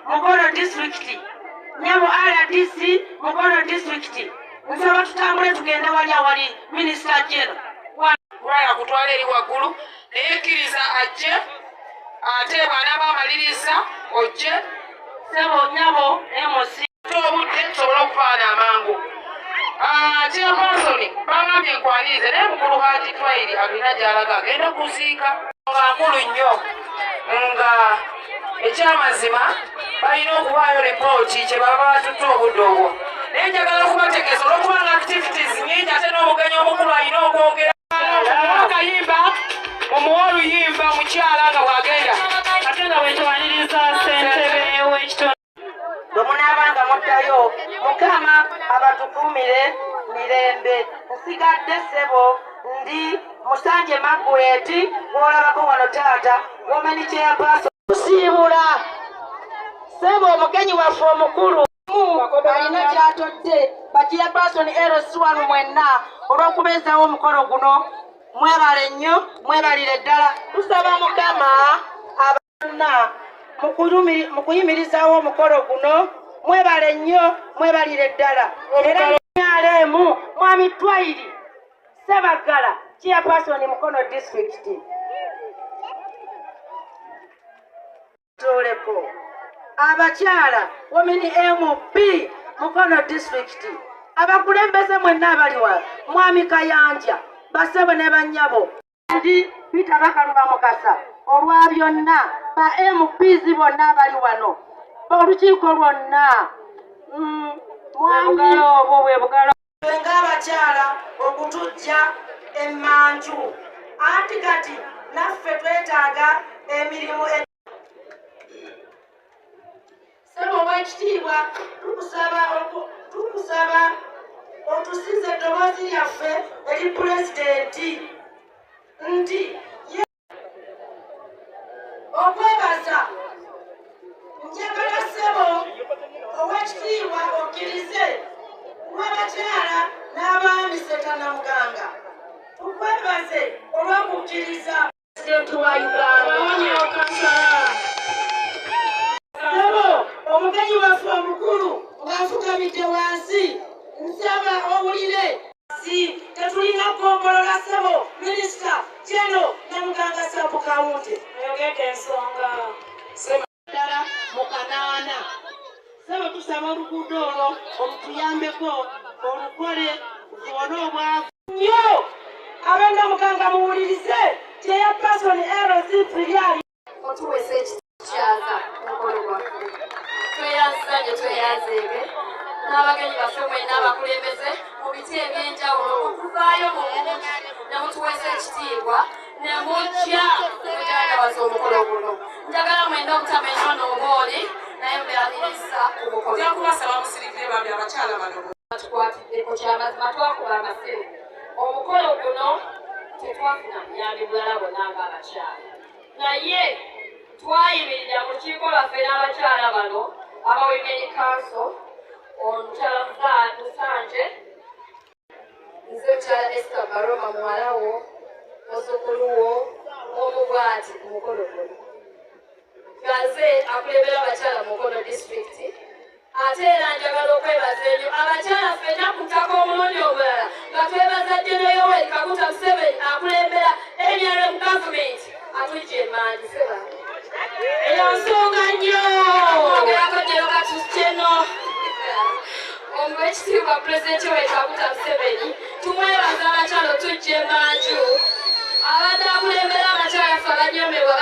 Mukono district, nyabo RDC Mukono district. Nsaba tutambule tugende wali awali Minister General. Waya kutwala eri waggulu naye kkiriza ajje ate bw'anaaba amaliriza ojje. Ssebo nyabo MC. Obudde tusobole okufaana amangu. Chairperson bagambye nkwanirize naye mukulu Haji Twairi alina gy'alaga agenda kuziika. Nga nkulu nnyo nga ekyamazima balina okuwaayo lipooti kye baba batutte obudde obwo. Naye njagala okubategeeza olw'okuba nga activities nnyingi ate n'omugenyi omukulu alina okwogera. Akayimba mumuwe oluyimba mukyala nga bw'agenda. Ate nga bwe twaniriza ssentebe w'ekitongole. Bwe munaabanga muddayo Mukama abatukuumire mirembe. Nsigadde ssebo ndi Musanje Margaret gw'olabako wano taata women chairperson. Tusiibula ssebo omugenyi waffe omukulu alina ky'atodde ba chairperson LC1 mwenna olw'okubeezaawo omukolo guno. Mwebale nnyo, mwebalire ddala. Tusaba Mukama abonna mu kuyimirizaawo omukolo guno. Mwebale nnyo, mwebalire ddala. Era NRM Mwami Twairi Ssebaggala chairperson Mukono district. Tooleko abakyala women MP Mukono district, abakulembeze mwenna abali wano, Mwami Kayanja, bassebo ne bannyabo. Ndi Peter Bakaluba Mukasa olwa byonna ba MPs bonna abali wano, olukiiko lwonna. Mwami obwo bwe bugalo. Ng'abakyala okutujja emmanju, anti kati naffe twetaaga emirimu. Ssebo ow'ekitiibwa, tukusaba otusize eddoboozi lyaffe eri pulezidenti nti okwebaza. Njagala ssebo ow'ekitiibwa okkirize lw'abakyala n'abaami Setanamuganga tukwebaze olw'okukkiriza pulezidenti wa Uganda. Ssebo omugenyi waffe omukulu ng'afukamidde wansi, nsaba owulire. Si tetulina ggombolola ssebo minisita Jeno Namuganga sub county. Oyogedde ensonga. Ddala mu kanaana. Ssebo tusaba oluguudo olwo olutuyambeko olukole tuwone obwavu nnyo. Ab'Ennamuganga muwulirize chairperson LC lyali. Otuweesa ekikyaza omukolo gwaffe. Tweyanziza gye tweyanzeege n'abagenyi baffe mwenna abakulembeze mu biti eby'enjawulo okuvaayo mu bungi ne mutuweesa ekitiibwa ne mujja mujagabaza omukolo guno. Njagala mwenna obutamenya ono. ku mukolo. Nja kubasaba musirikire bambi abakyala bano. Tukwatiddeko kyamazima, twakuba amasimu. Omukolo guno tetwafuna buyambi bulala bwonna ng'abakyala, naye twayimirira mu lukiiko lwaffe n'abakyala bano aba Women Council, omukyala Musanje. Nze mukyala Esther Baroma, muwala wo, muzzukulu wo, omu bw'ati ku mukolo guno, nga nze akulembera abakyala mu Mukono Disitulikiti. Ate era njagala okwebaza ennyo abakyala ffenna ku ttaka omulundi omulala, nga twebaza General Yoweri Kaguta Museveni akulembera NRM gavumenti atujja emanju seba. Eyo nsonga nnyo. Ogerako gyerokatukyeno omuwekitiibwa Pulezidenti Yoweri Kaguta Museveni, tumwebaza abakyala otujja emanju. Abadde akulembera abakyala ffe abanyomebwa,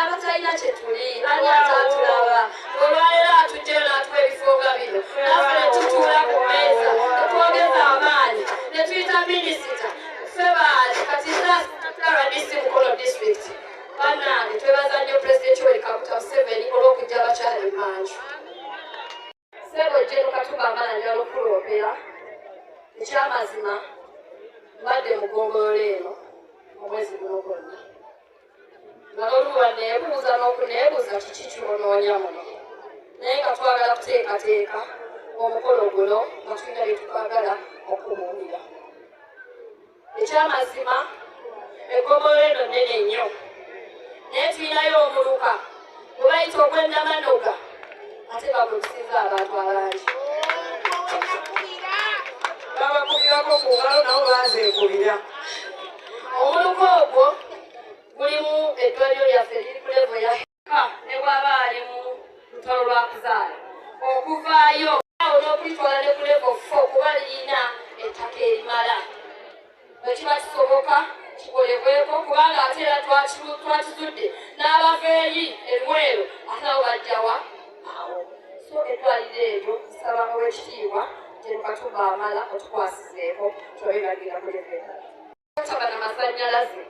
abatalina kye tuli, ani atatulaba? Olwaleero atujjayo n'atuwa ebifo nga bino, naffe ne tutuula ku mmeeza ne twongeza amaanyi ne tuyita minisita ffe baali kati RDC Mukono District. Bannange, twebaza nnyo Pulezidenti Yoweri Kaguta Museveni olw'okujja abakyala emanju. Ssebo General Katumba Wamala, njagala okukuloopera. Ekyamazima mbadde mu ggombolola eno omwezi guno gwonna, nga n'oluba neebuuza n'okuneebuuza kiki ky'onoonya muno, naye nga twagala kuteekateeka omukolo guno nga tulina bye twagala okubuulira. Ekyamazima eggombolola eno nnene nnyo, naye tulinayo omuluka gwe bayita ogw'Ennamanoga, ate nga gwe gusinza abantu abangi. Babakubirako ku ngalo, nabo bazeekubira. Omuluka ogwo gulimu eddwaliro lyaffe liri ku level ya ka, ne bw'aba ali mu lutalo lwa kuzaala, okuvaayo awo n'okulitwala ne ku level 4, kuba lirina ettaka erimala. Bwe kiba kisoboka kikolebweko, kubanga ate era twakizudde n'abava eri erweru ate nabo bajjawa awo. So eddwaliro eryo nsaba olw'ekitiibwa General Katumba Wamala otukwasizeeko tulabe bagenda ku level endala. Taba na masannyalaze,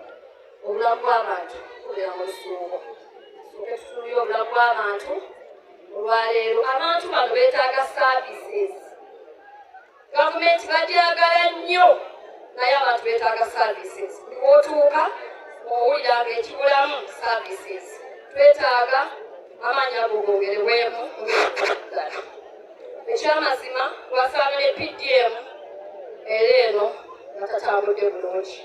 obulamu bw'abantu bubeera mu lusuubo. Tusooke tutunuulire obulamu bw'abantu. Olwaleero abantu bano beetaaga services. Gavumenti bagyagala nnyo, naye abantu beetaaga services. Buli w'otuuka owulira nga ekibulamu services. Twetaaga amaanyi ago gongerebwemu ddala. Ekyamazima twasanga ne PDM era eno nga tatambudde bulungi.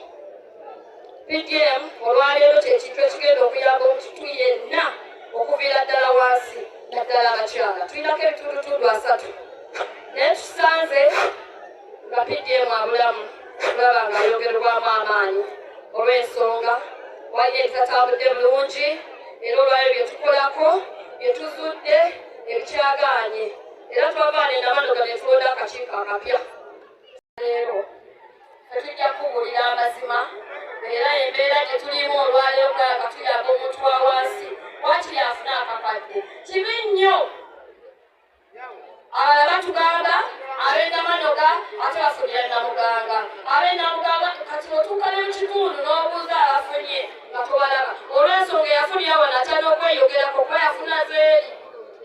PDM olwaleero kyekintu ekigenda okuyamba omuntu yenna okuviira ddala wansi, naddala abakyala. Tulinako ebitundutundu 30, naye tusanze nga PDM abulamu kulaba nga ayongererwamu amaanyi olw'ensonga waliyo ebitatambudde bulungi. Era olwaleero bye tukolako, bye tuzudde ebikyagaanye, era twavaana enamanoga ne tulonda akakiiko akapya. Leero tetujja kubuulira amazima, era embeera gye tulimu olwaleero kulaba nga tuyamba omuntu wa wansi wakiri afune akakadde kibi nnyo. Abalala batugamba ab'Enamanoga ate bafunira Namuganga, ab'Enamuganga kati otuuka n'ekitundu n'obuuza abafunye nga tobalaba, olw'ensonga eyafunira wano atya n'okweyogerako kuba yafuna zeeri.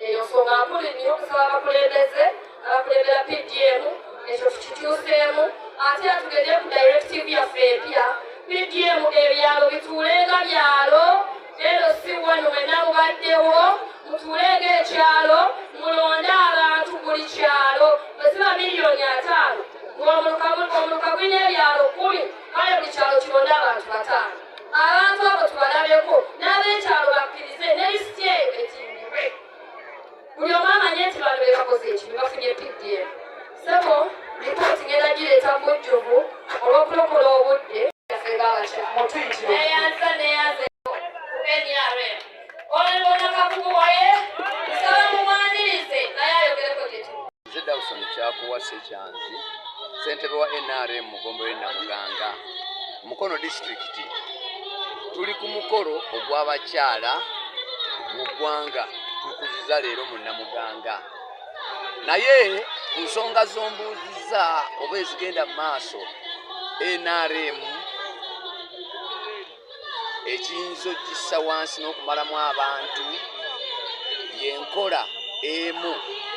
Eyo nsonga nkulu nnyo okusaba abakulembeze abakulembera PDM ekyo tukikyuseemu, ate era tugende ku directive yaffe empya. PDM ebyalo bituulenga byalo. Ero si wano mwenna mubaddewo, mutuule ng'ekyalo, mulonde abantu buli kyalo. Bwe ziba 50 miliyoni, ng'omuluka gulina ebyalo 10, kale buli kyalo kironde abantu 5. Abantu abo tubalabeko, n'ab'ekyalo bakkirize ne lisiti eyo etimbibwe, buli omu amanye nti bano be bakoze ekintu, bafunye PDM. Sebo, lipooti ngenda gireeta mu bujjuvu olw'okulokola obudde yaffe ng'abakyala. Mutuyitire. Neyanza, neyanze ku NRM. Olwona Kakubu waye, nsaba mumwanirize naye ayogereko gye tuli. Nze Dawson Kyakuwa Sekyanzi, ssentebe wa NRM mu ggombolola e Namuganga, Mukono Disitulikiti. Tuli ku mukolo ogw'abakyala mu ggwanga, tukuziza leero mu Namuganga. Naye ku nsonga z'ombuuzizza oba ezigenda mu maaso, NRM ekiyinza ogissa wansi n'okumalamu abantu y'enkola. emu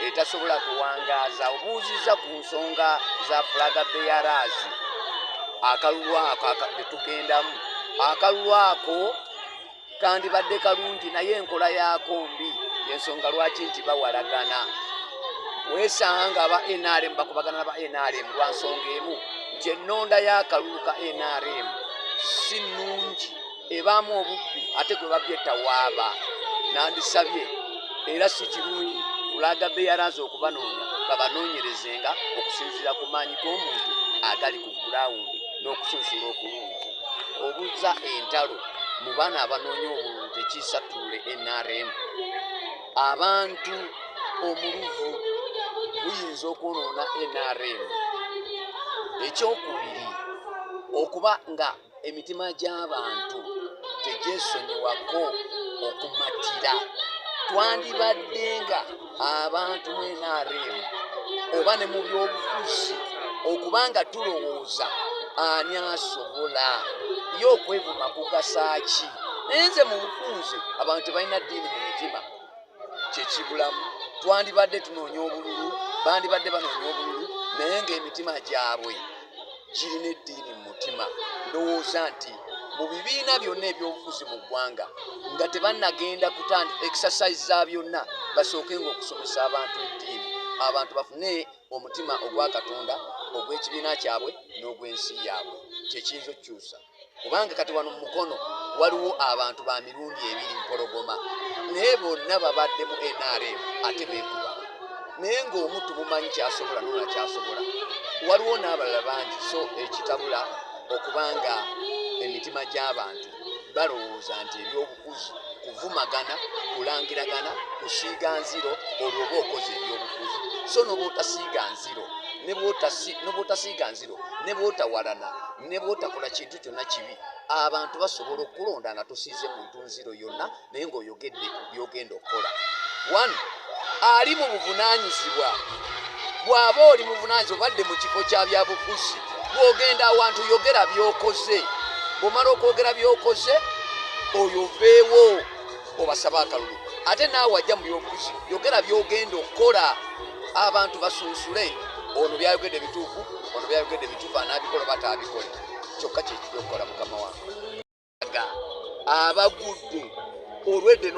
etasobola kuwangaaza. Obuuzizza ku nsonga za flag bearers, akalulu ako tetugendamu. Akalulu ako kandibadde kalungi, naye enkola yaako mbi, ensonga lwaki nti bawalagana. Weesanga aba NRM bakubagana naba NRM lwa nsonga emu, nti ennonda y'akalulu ka NRM si nnungi, ebaamu obubbi, ate gwe babbye tawaaba. Nandisabye era si kirungi flag bearers okubanoonya, babanoonyerezenga okusinziira ku maanyi g'omuntu agali ku ground n'okusunsula okulungi. Obuza entalo mu baana abanoonya obululu tekiisatulule NRM. Abantu omuluvu guyinza okwonoona NRM. Ekyokubiri, okuba nga emitima gy'abantu tegyesonyiwako okumatira. Twandibadde nga abantu mu NRM oba ne mu byobufuzi okuba nga tulowooza ani asobola, ye okwevuma kugasa ki? Naye nze mu bufunze abantu tebalina ddiini mu mitima, kyekibulamu. Twandibadde tunoonya obululu, bandibadde banoonya obululu, naye ng'emitima gyabwe girina eddiini mu mutima. Ndowooza nti mu bibiina byonna ebyobufuzi mu ggwanga nga tebannagenda kutandika exercise za byonna, basookenga okusomesa abantu eddiini, abantu bafune omutima ogwa Katonda, ogw'ekibiina kyabwe n'ogw'ensi yaabwe. Kyekiyinza okukyusa, kubanga kati wano mu Mukono waliwo abantu ba mirundi ebiri mpologoma, naye bonna babadde mu NRM ate beekuba, naye ng'omu tumumanyi kyasobola nona kyasobola, waliwo n'abalala bangi. So ekitabula okubanga emitima gy'abantu balowooza nti ebyobufuzi kuvumagana, kulangiragana, kusiiga nziro, olwo oba okoze ebyobufuzi. So noba otasiiga nziro, ne bwotasiiga nziro, ne bwotawalana, ne bwotakola kintu kyonna kibi, abantu basobola okulonda nga tosiize muntu nziro yonna, naye ng'oyogedde byogenda okukola. One, ali mu buvunaanyizibwa, bw'aba oli muvunaanyizibwa, obadde mu kifo kya byabufuzi, bw'ogenda awantu yogera by'okoze. Bw'omala okwogera by'okoze, oyo oveewo obasaba akalulu. Ate naawe ajja mu byobufuzi, yogera by'ogenda okukola, abantu basunsule ono byayogedde bituufu, ono byayogedde bituufu, anaabikola oba taabikole. Kyokka kyekijja okukola. Mukama wange, abagudde olwedde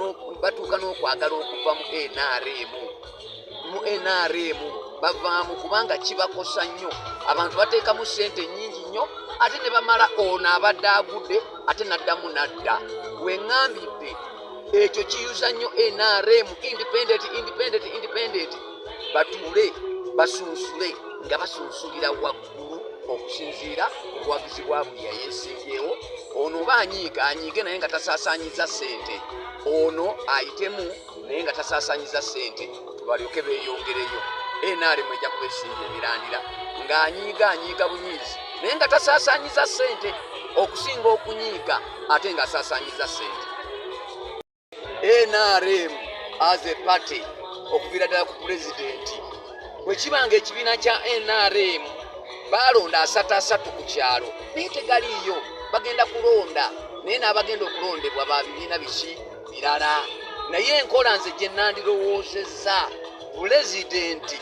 batuuka n'okwagala okuva mu NRM, mu NRM bavaamu kubanga kibakosa nnyo. Abantu bateekamu ssente nnyingi nnyo, ate ne bamala ono abadde agudde ate n'addamu n'adda. Weŋŋambidde ekyo kiyuza nnyo NRM. Independent, independent, independent, batuule basunsule nga basunsulira waggulu okusinziira ku buwagizi bwa buli yayeesimbyewo. Ono oba anyiiga anyiige, naye nga tasaasaanyiza ssente. Ono ayitemu, naye nga tasaasaanyiza ssente, tubalyoke beeyongereyo. NRM ejja kuba esimbye emirandira ng'anyiiga anyiiga bunyiizi, naye nga tasaasaanyiza ssente, okusinga okunyiiga ate ng'asaasaanyiza ssente. NRM as a party, okuviira ddala ku pulezidenti, bwe kiba nga ekibiina kya NRM balonda asatu asatu ku kyalo, naye tegaliiyo, bagenda kulonda, naye n'abagenda okulondebwa ba bibiina biki birala. Naye enkola nze gye nandirowoozezza, pulezidenti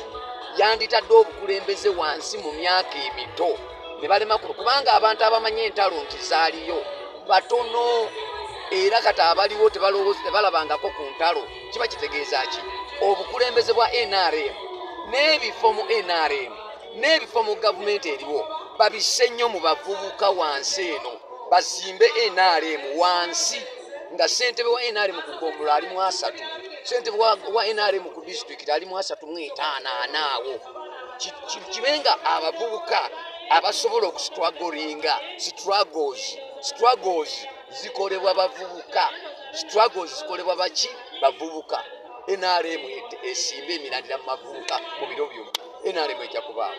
yanditadde obukulembeze wansi mu myaka emito ne balema, kubanga abantu abamanyi entalo nti zaaliyo batono, era kati abaliwo tebalowooza, tebalabangako ku ntalo. Kiba kitegeeza ki? Obukulembeze bwa NRM n'ebifo mu NRM n'ebifo mu gavumenti eriwo babisse nnyo mu bavubuka wansi eno, bazimbe NRM wansi, nga ssentebe wa NRM ku ggombolola ali mu 30, ssentebe wa NRM ku disitulikiti ali mu 35 anaawo. Kibe nga abavubuka abasobola okustrugglinga struggles. Struggles zikolebwa bavubuka, struggles zikolebwa baki? Bavubuka. NRM esimbe emirandira mu bavubuka mu biro byonna, NRM ejja kubaawo.